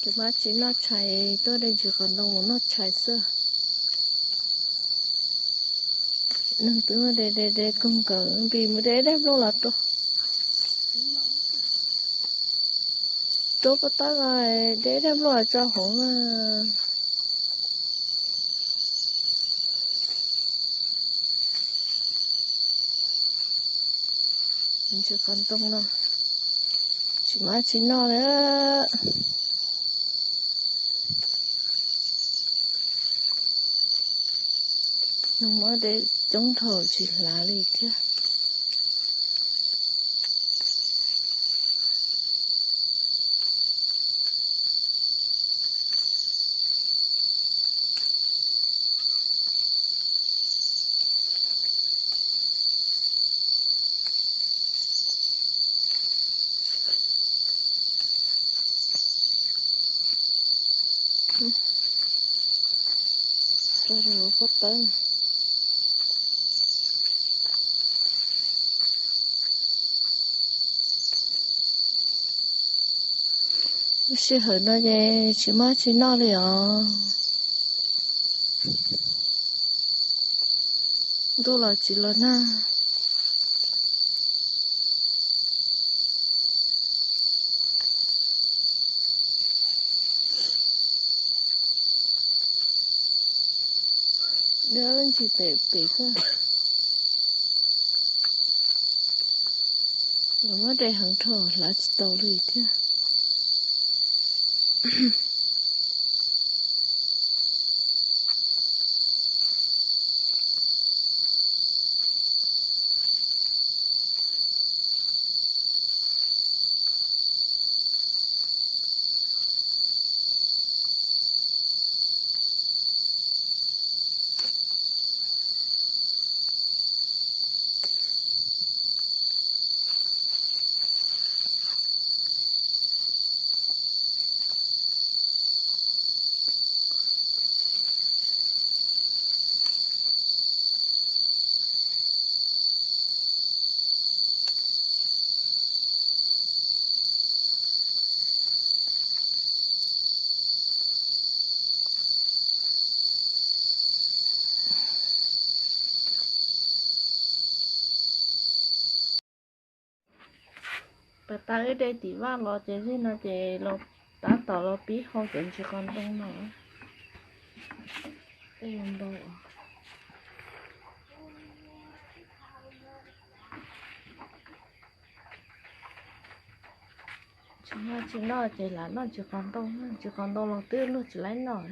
Cov mab tsis noj tshais tuaj de ntsis qos ntoo mus noj tshais xwb. Neeg twb muab de de de koog nkaus, npis mus de daim nplooj los rau, rau pov tawb, de daim nplooj los tso hauv na. Ntsis qos ntoo no tsis mab tsis noj li. Nws muab de coob dhau tsis hlav li thiab. Tso rau hauv pob tawb. Lub sij hawm no ces tsis mab tsis noj li os. Ntuj los tsis los nag. Dab ntsis pem pem xwb. Los muab de heev dhau hlav tsis tau li thiab. Pas tas wb de tim vaj los ces li no ces los tab tom los pib hau cov ntsis qos ntoo no. Tej ntau. Tsis noj tsis noj ces lam noj ntsis qos ntoo, ntsis qos ntoo los twb luag tsis laib noj.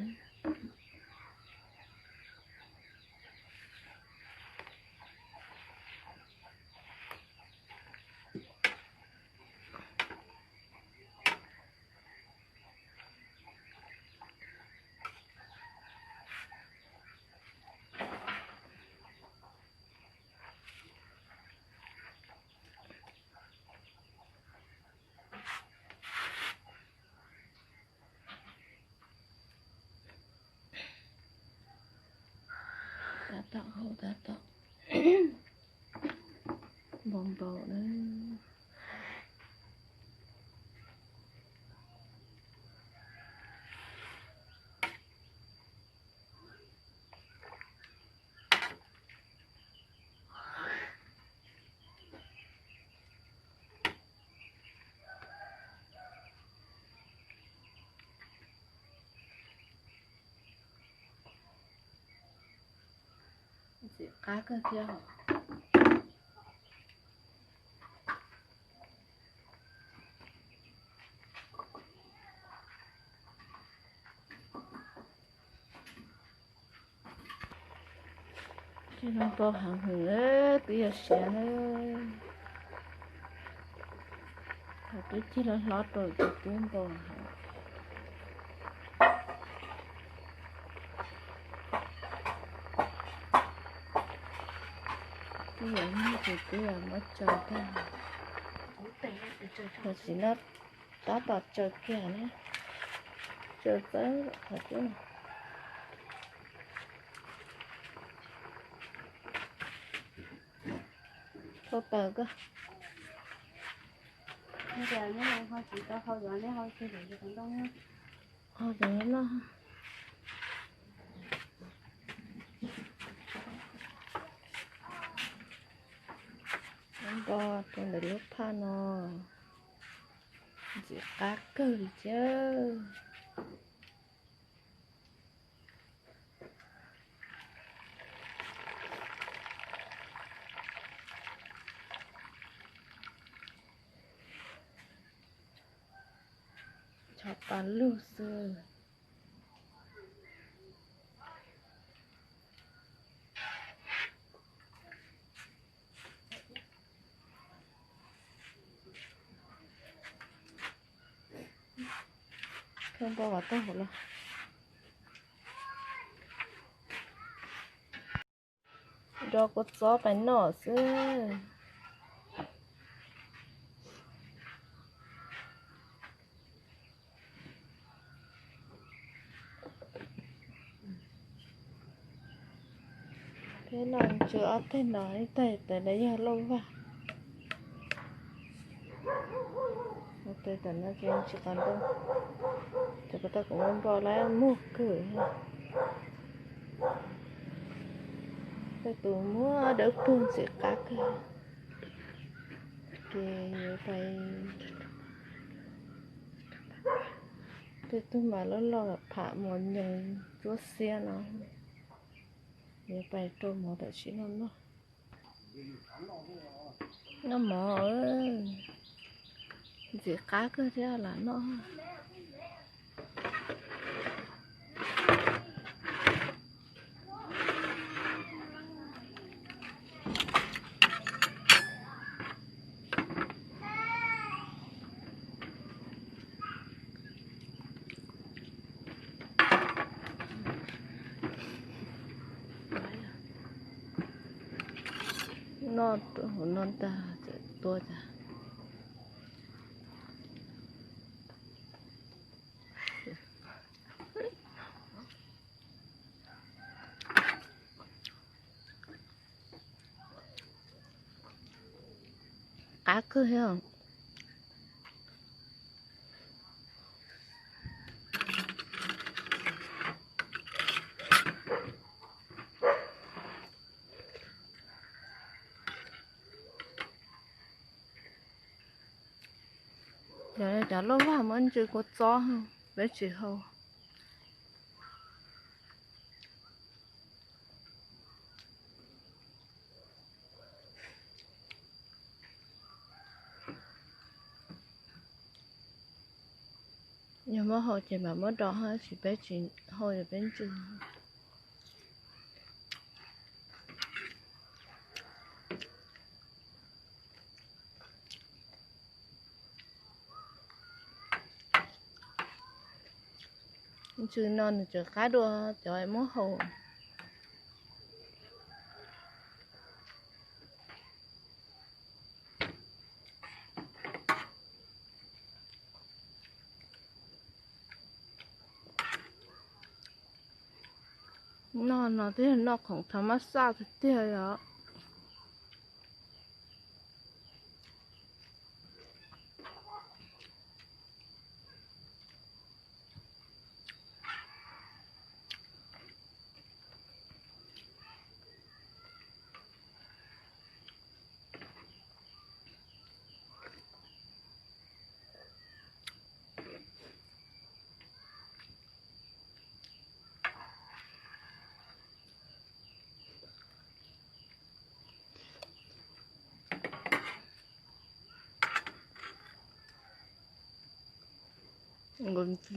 Tab tom hau tab tom npau npau na. Ntxim qab kawg thiab os. Cig los npau heev hwm, twb yog siav na. Thaum twb cig los hlob rau ces twb npau heev. Twb yog nyuj ces twb yog muab tsaws tag. Tam sim no tab tom tsaws kiag na, tsaws txawb qhov cub. Thau taws koj. Neb ho tsis tau hau, neb hau tsis tau ntoo. Ho cov no noj. Nto rau ntawm lub phaj no, ntxim qab kawg li thiab. Chov pas lug xwb. Thauj npau kom tag hauv los. Nrog kua txob pais noj xwb. Peb noj tsw ob teg no, ib teg tas lawv yog lauj vag. Tes tam no ces tsis qab nrau, cov ko tau kuv npau lawm muag kawg. Tej tus muab dawb paug ntxim qab kawg. Ces yuav pais, tej tug mas loj loj pham mos nyoos cuab xiab no. Yuav pais rau mov tam sim no noj. Noj mov, ntxim qab kawg thiab lam noj. Noj hauv no tag txawm tua cas. Qab kawg thiab. Cov lauj vag muab ntsw kua txob, peb tsis hau. Yog muab hau ces mam muab do, tab sis peb tsis hau, yog peb ntsw. Ntsw no nws tseem qab dua cov muab hau. Noj no twb yog noj khoom thav mab xaj tiag tiag os.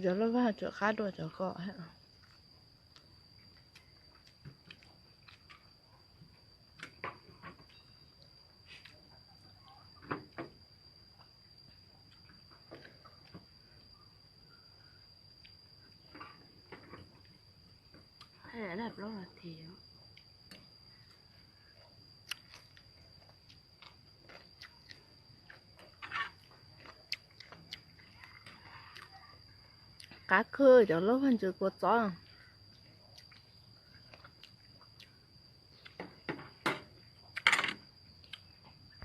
Cov lauj vag tseem qab dua cov ko thiab. Qab kawg cov lauj vag ntsw kua txob.